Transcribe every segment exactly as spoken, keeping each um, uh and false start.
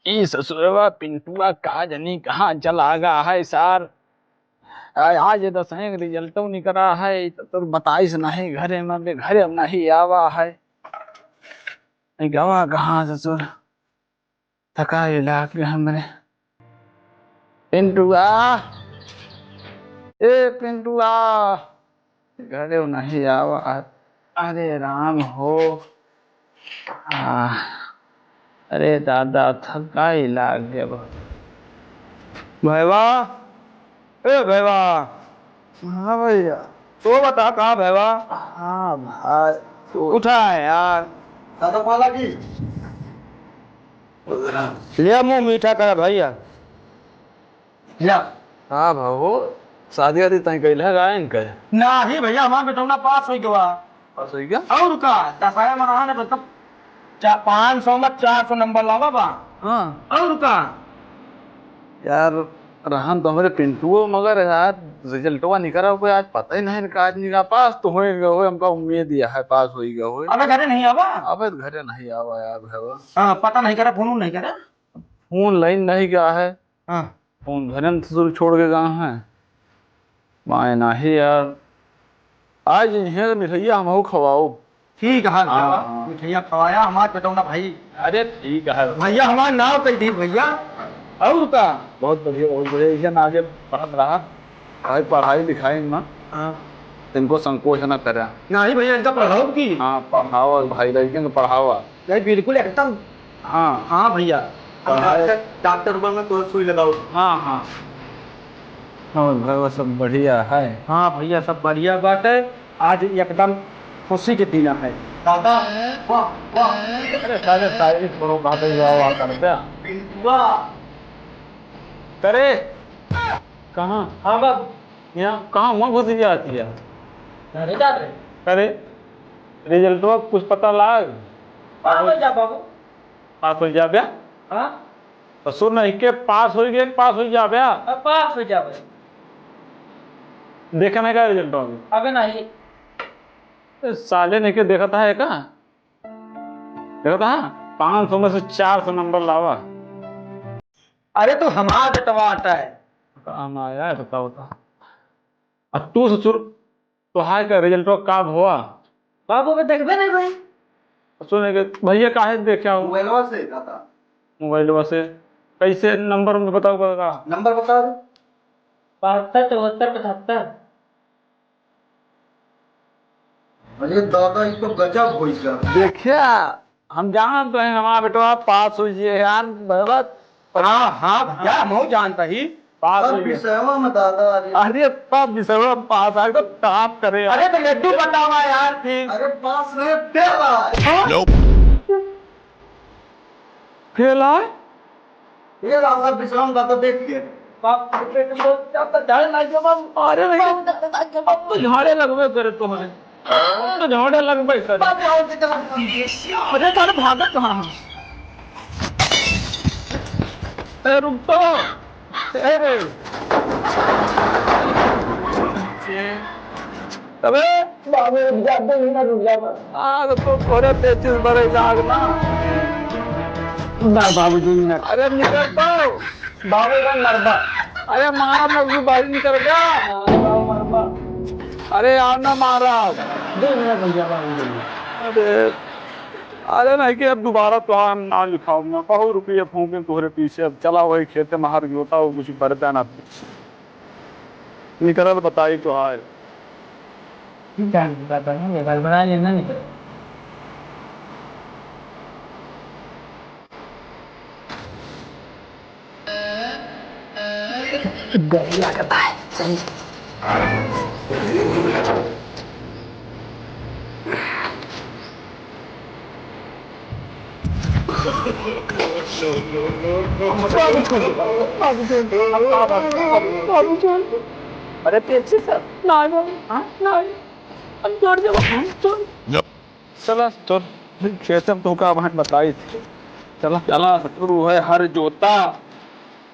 ई ससुरवा पिंटुआ का जनी कहाँ चला गा है सार। आ-, आज दसवें के रिजल्टो निकरा है, त तोर बताइस नहीं घरे में, बे घरे में नहीं आवा है। ई गवा कहाँ ससुर? थका इलाज के हमरे। पिंटुआ, ए पिंटुआ, घरे नहीं आवा। अरे राम हो। आ, अरे दादा, थकाई लाग गया बहुत। भैवा, ए भैवा। हाँ भैया। तो बता, कहाँ भैवा? हाँ भाई, तो उठा है यार। दादा, पाला की। ले मुँह मीठा करा भैया। या। हाँ भाऊ, शादी वादी तय कइल है, गायन के? नाही भैया, हमार बेटौना पास होइ गवा। पास होइ गवा? और का, दसया में रहा ना, मतलब, चा-, पाँच सौ में चार सौ नंबर लावा बा। हाँ। और का? यार, रहन तो हमरे पिंटुओ, मगर यार, रिजल्टवा निकरा कोई आज पता ही नहीं इनका, आज निकला, पास तो होइ गवा, हमका उम्मीद यह है, पास होइ गवा। अबे घरे नहीं आवा? अबे घरे नहीं आवा यार, भैया। हाँ, पता नहीं करा, फोन नहीं करा। फोन लाइन नहीं गया है। हाँ। फोन घरे में ससुर छोड़ के गए हैं, माए नाही यार। आज इन्हें मिठाइया हमहू खवाओ। ठीक है, हाँ, हाँ। मिठाइया खवाया हमार बेटौना भाई। अरे ठीक है। भैया हमार नाव कह दी भैया। और का? बहुत बढ़िया, बहुत बढ़िया। इहे ना आगे पढ़त रहा। भाई पढ़ाई लिखाई में हाँ। इनको संकोच ना करा। नहीं भैया, इनका पढ़ाओ की? हाँ, पढ़ाओ भाई, लड़कियों को पढ़ाओ। नहीं, बिल्कुल एकदम। हाँ। हाँ भैया। हाँ। डॉक्टर, डॉक्टर बनना तो सुई लगाओ। हाँ, हाँ। और भैया सब बढ़िया है। हाँ भैया, सब बढ़िया बात है। आज एकदम खुशी के दिन है। दादा, वाह, वाह। अरे सारे शायरी छोड़ो, बातें हुआ, हुआ करते हैं। पिंटुआ। करे? कहाँ? हाँ बाबू। यहाँ कहाँ हुआ घुस जाती है? घरे जाते। करे? रिजल्टवा कुछ पता लाग? पास हो जा बाबू। पास हो जाबे? हाँ। ससुर नहीं के पास हो गए, पास हो जाबे? अब पास हो जाबे। देखे नहीं का रिजल्टवा अभी? अबे नहीं। ए, साले नहीं के देखता है का? देखता है? पाँच सौ में से चार सौ नंबर लावा। अरे तो हमार बेटवा आता है। काम आया है, बताओ तो। अब तू ससुर, तोहार का रिजल्टवा का भवा? बाबू, अबे देखबे नहीं भाई। सुने के भैया काहे देखे हो? मोबाइलवा से दादा। मोबाइलवा से? कैसे नंबर में बताओ, बता। नंबर बता दे। बहत्तर चौहत्तर पचहत्तर। अरे दादा, ई तो गजब होई गा। देखिया, हम जानत रहे हमार बेटवा पास होइ जाई यार, भगत। हाँ, हाँ, भैया, हमहू जानत ही। पास सब होइ गया। विषयवा में दादा, अरे। अरे, सब विषयवा में पास आ, तो काम करे यार। अरे, तो लड्डू बतावा यार, फिर। अरे, पास नहीं, फेल आ। हाँ? Nope। फेल आए? ये रहा सब विश्राम का तो देख के। बाप रे, तुम लोग क्या तो जाने ना जवाब। अरे नहीं, अब तो झाड़े लगबे करे तुम्हारे। अब तो झाड़े लगबे करे। बाप रे, और कितना अरे, तारे भागत कहाँ है? ए, रुक तो। ए। अबे, बाबू, रुक जा, दो मिनट रुक जा बस। आग तो तोरे पेचिस बरे जाग ना। ना बाबू, दो मिनट। अरे निकल तो। बाबू का मरबा। अरे मारा ना, तू बाहर निकल गया। अरे आओ ना मारा। दो मिनट रुक जा बाबू, दो मिनट। अरे, अरे नहीं कि अब दोबारा तो हम ना लिखाओ ना। बहुत रुपये फूंके तोहरे पीछे। अब चला वही खेते में हर जोता हो, कुछ बरता ना। निकरल बताई तो आए। ठीक है, बता दो, ये गड़बड़ा लेना निकल। गड़ी लागत है, सही। बाबू छोड़, बाबू छोड़, बाबू छोड़। अरे पीछे सर। नहीं बाबू, हाँ? नहीं। हम छोड़ दे बाबू, छोड़। चला, चल। खेते में तो का बहन बताई थी। चला। चला, ससुर है हर जोता।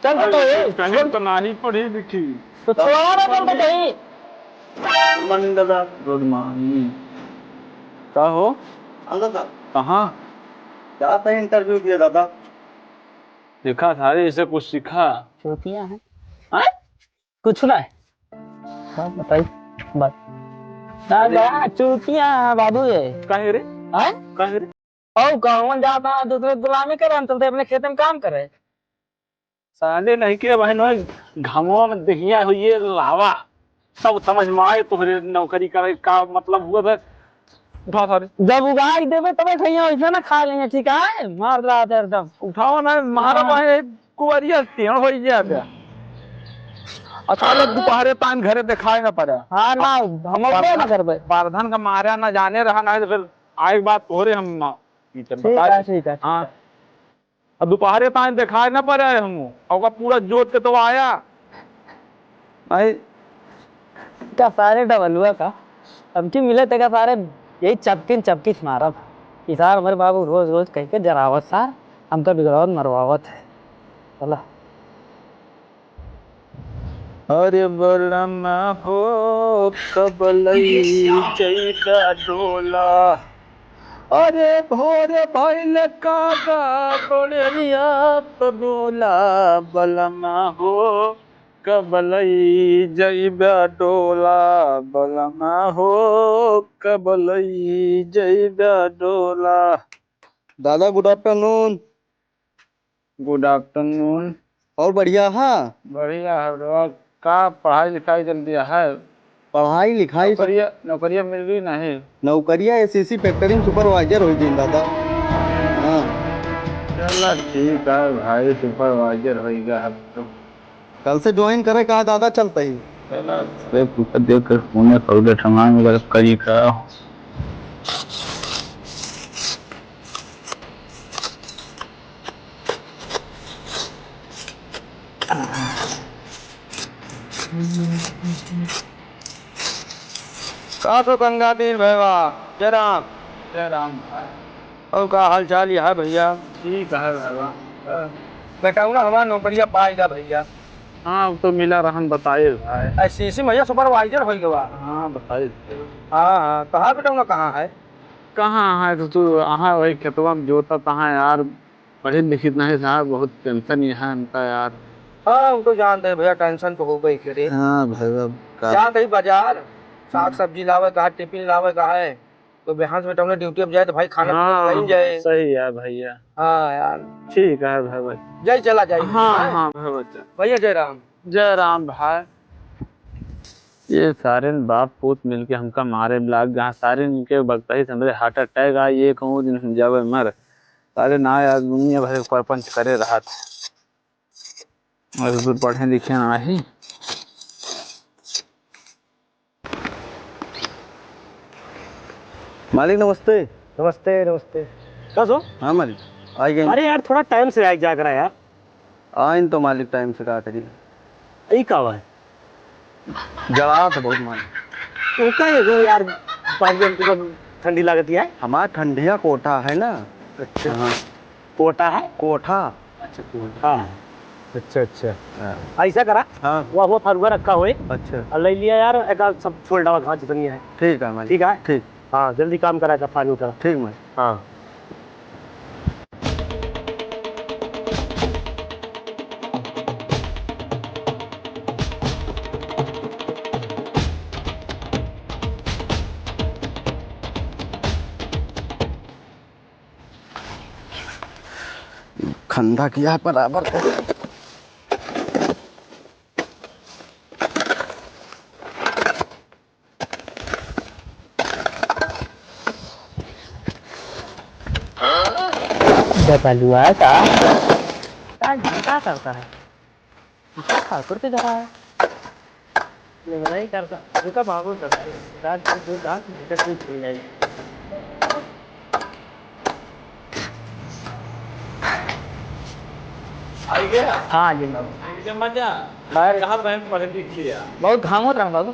चल, तो ये कहीं तो नाही पढ़ी लिखी। तो छोड़ा ना, चल तो कहीं। Good morning दादा। Good morning। का हो? हाँ दादा। कहाँ? जाता है interview दिया दादा। देखा सारे, इसे कुछ सीखा। चूतिया है। हाँ? कुछ ना है। हाँ, बताइए। बात। ना, ना, चूतिया है बाबू ये। काहे रे? हाँ? काहे रे? और कहवन जाता है, दूसरे गुलामी करे, हम चलते अपने खेत में काम करे। साले नहीं के भाई, नोहे घमवा में दहिया हुई है लावा। सब समझ में आए तोहरे नौकरी करे का मतलब हुआ था। उठा सारे। जब उगाई देबे तबे खइया, वैसे ना खा लेंगे, ठीक है? मार रहा था एकदम। उठाओ ना, मारा हाँ। भाई, कुवरिया टेढ़ हो गया बे। अच्छा, ले दोपहरे तान घरे दिखाए ना पड़ा। हाँ ना, हम अब ना करबे। परधन का मारा ना जाने रहा ना, तो फिर आए के बाद तोहरे हम ना, ठीक है, ठीक है। हाँ। अब दोपहरे तान दिखाए ना पड़ा है हम, और पूरा जोत के तो आया। भाई, का सारे डबलुआ का, अब की मिले तेका सारे यही चपकिन चपकिस मारब। कि सार हमारे बाबू रोज रोज कह के जरावत सार, हमका बिगड़ावत मरवावत है। चला। अरे बलमा हो, कब लई जइबा डोला। अरे भोर भइल का बा, बड़रिया प बोला, बलमा हो, कब लई जइबा डोला, बलमा हो, कब लई जइबा डोला। दादा, good afternoon। Good afternoon। और बढ़िया है? बढ़िया है bro। का पढ़ाई लिखाई चल दिया है? पढ़ाई लिखाई सब नौकरिया, नौकरिया मिल गई नहीं? नौकरिया एसएससी factory में supervisor हो गई दादा। हाँ। चला ठीक है भाई, supervisor हो गया है तो। कल से join करे का दादा चलते ही। चला, अरे कुछ देख कर पुणे सौदे सामान वगैरह करी का। का तो गंगाधीर भैया, जय राम। जय राम भाई। और का हाल चाल है भैया? ठीक है भैया। बेटा, ना हमारा नौकरिया पाएगा भैया। हाँ, अब तो मिला रहन बताए भाई। एसएससी में भैया supervisor हो गवा। हाँ, बताए। हाँ, हाँ, कहाँ बेटा, ना कहाँ है? कहाँ है तो तू, अहाँ वही खेतवा में जोतत अहाँ यार, पढ़ित लिखित नहीं साहब, बहुत tension यहाँ हमका यार। हाँ, हम तो जानते हैं भैया, tension तो होबे करे। हाँ भाई, अब का जात ही बाजार, साग सब्जी लावे का, टिफिन लावे का है, तो बिहान से बेटा उन्हें ड्यूटी पे जाए तो भाई खाना हाँ, बन जाए। सही है भैया। हाँ यार। ठीक है भैया। जय चला जाए। हाँ, हाँ भैया। भैया जय राम। जय राम भाई। ये सारे बाप पूत मिलके हमका मारे लाग गा। सारे इनके बगता ही समझे heart attack आ, ये कहूँ दिन हम जावे मर। सारे ना यार, दुनिया भर के परपंच करे रहत। अरे तो पढ़े लिखे ना ही। मालिक नमस्ते। नमस्ते, नमस्ते। का सो? हाँ मालिक, आ गए। अरे यार, थोड़ा time से आइ जा करा यार। आइन तो मालिक time से, का करी? ई का बा? जड़ात है बहुत मालिक। तो का है जो यार, पानी में तुमको ठंडी लागत है? हमार ठंडिया कोठा है ना। अच्छा। हाँ। कोटा है? कोठा। अच्छा, कोठा। अच्छा, अच्छा। हाँ। ऐसा करा, हाँ। वो, वो फरुआ रखा होए। अच्छा। और ले लिया यार, एक आध सब छोड़ डावा घास जितनी है। ठीक है मालिक। ठीक है? ठीक। हाँ, जल्दी काम करा, का पानी उठा। ठीक मालिक। हाँ। खंधा किया है बराबर। बबलुआ का, का, का करता है? ठाकुर के घर आया। नहीं करता, उनका बाबू करता है। रात को दो रात भीतर से छूट जाएगी। आई गया? हाँ जी बाबू। आई गया मजा? अरे। कहाँ बहन पढ़े लिखी है? बहुत घाम होत रहा बाबू।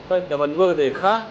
तो डबलुआ के देखा,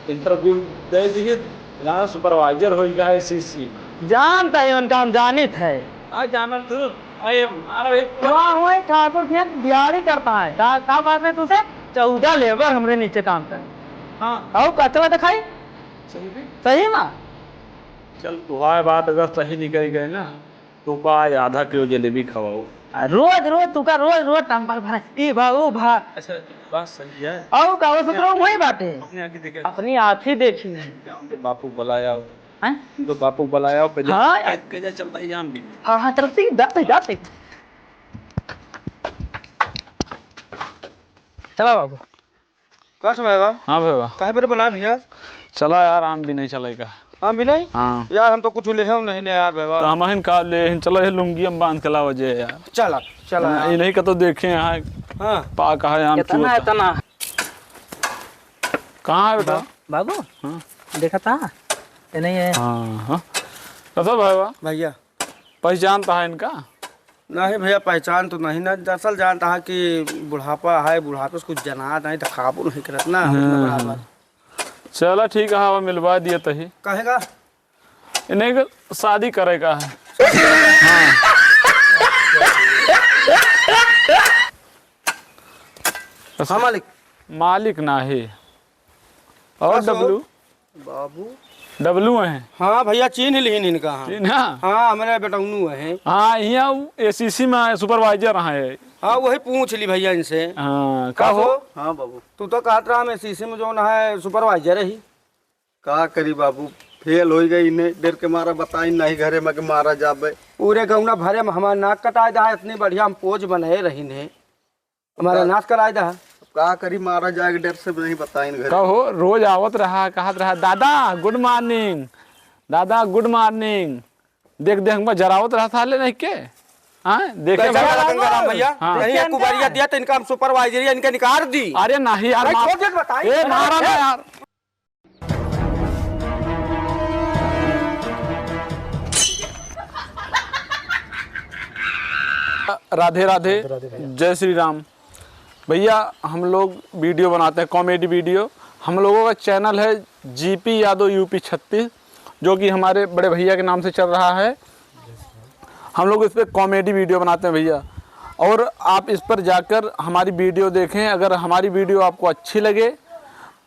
interview दे दिए, यहाँ supervisor हो गया है एसएससी। जानता है उनका, हम जानित है। आ, जानत तू? अरे, अरे, वाह, वही ठाकुर जी दिहाड़ी करता है। का, का बात है तुझे? चौदह labour हमरे नीचे काम करे। हाँ। और कचरा दिखाई? सही में? सही में? चल, तुम्हारे बात अगर सही निकल गए ना, तो का, आधा किलो जलेबी खवाओ। आ, रोज, रोज, तू का रोज, रोज टम्पर भरा। ई भा, ऊ भा। अच्छा, बात सही है। अउ का, वो सत्रह वही बाटे। अपने आँखी देखे। अपनी आँखी देखी। बापू बुलाया हो। हैं? तो बापू बुलाया हो, पहले हाँ। कैसे चलता है, जान भी। हाँ, हाँ, चलती, जाते, जाते। चला बाबू। का समय बा? हाँ भैया। काहे बरे बुलाए भैया? चला यार, आम भी नहीं चलेगा। आम भी नहीं? हाँ। यार, हम तो कुछ ले हम नहीं ले यार भैया। तो हम अहिन का ले, अहिन चला, ये लुंगी हम बांध के लावा जे यार। चला, चला हाँ, यार। ये नहीं का तो देखे यहाँ। हाँ। पा कहा है आम कितना चुअता। इतना? कहाँ है बेटा? बा-, बाबू, हाँ। देखा था? ये नहीं है। हाँ, हाँ। कतो भैया? भैया। पहचानता है इनका? नहीं भैया, पहचान तो नहीं ना, दरअसल जानता है कि बुढ़ापा है, बुढ़ापे से कुछ जना नहीं, दिखाबो नहीं करत ना, हाँ, बराबर। हाँ। चला ठीक है, हवा मिलवा दिए तही। कहेगा? इन्हें के शादी करेगा है। हाँ। हाँ मालिक। मालिक ना है। और का सो? डब्लू? बाबू। डब्लू हैं? हाँ भैया, चीन्ह लिहिन इनका हम। चीन्हा? हाँ, हमरे बेटौनू हैं। हाँ, यहाँ उ एसीसी में supervisor हैं। हाँ, वही पूछ ली भैया इनसे। हाँ, का का हो? सो? हाँ बाबू। तू तो कहत रहा हम एसीसी में जौन है supervisor ही। का करी बाबू, फेल होइ गई, इन्हें डर के मारा बताई नहीं घरे में कि मारा जाबे। पूरे गौना भरे में हमार नाक कटाए दा, इतनी बढ़िया हम पोज बनाए रही ने। हमारा का नाश कराए दा। अब का करी, मारा जाए के डर से नहीं बताइन घरे। कहो, रोज आवत रहा, कहत रहा, "दादा, good morning, दादा, good morning।" देख, देख, हमका जरावत रहा साले नहीं के। हाँ, देखे कैसा भाई। लगा गंगाराम भैया? हाँ। नहीं, ये कुबरिया दिया तो इनका हम supervisor, इनका निकाल दी। अरे नहीं यार, भाई, मार-, छोड़ दे, बताइए। ए, मारा ना यार। राधे राधे, राधे राधे भैया। जय श्री राम। भैया, हम लोग video बनाते हैं, comedy video। हम लोगों का channel है जीपी यादव यूपी छत्तीस, जो कि हमारे बड़े भैया के नाम से चल रहा है। हम लोग इस पे comedy video बनाते हैं भैया, और आप इस पर जाकर हमारी video देखें। अगर हमारी video आपको अच्छी लगे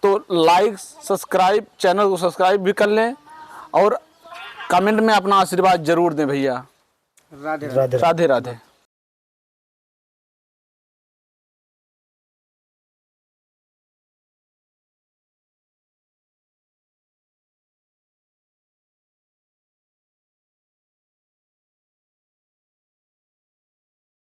तो like, subscribe, channel को subscribe भी कर लें और comment में अपना आशीर्वाद जरूर दें भैया। राधे राधे। राधे राधे।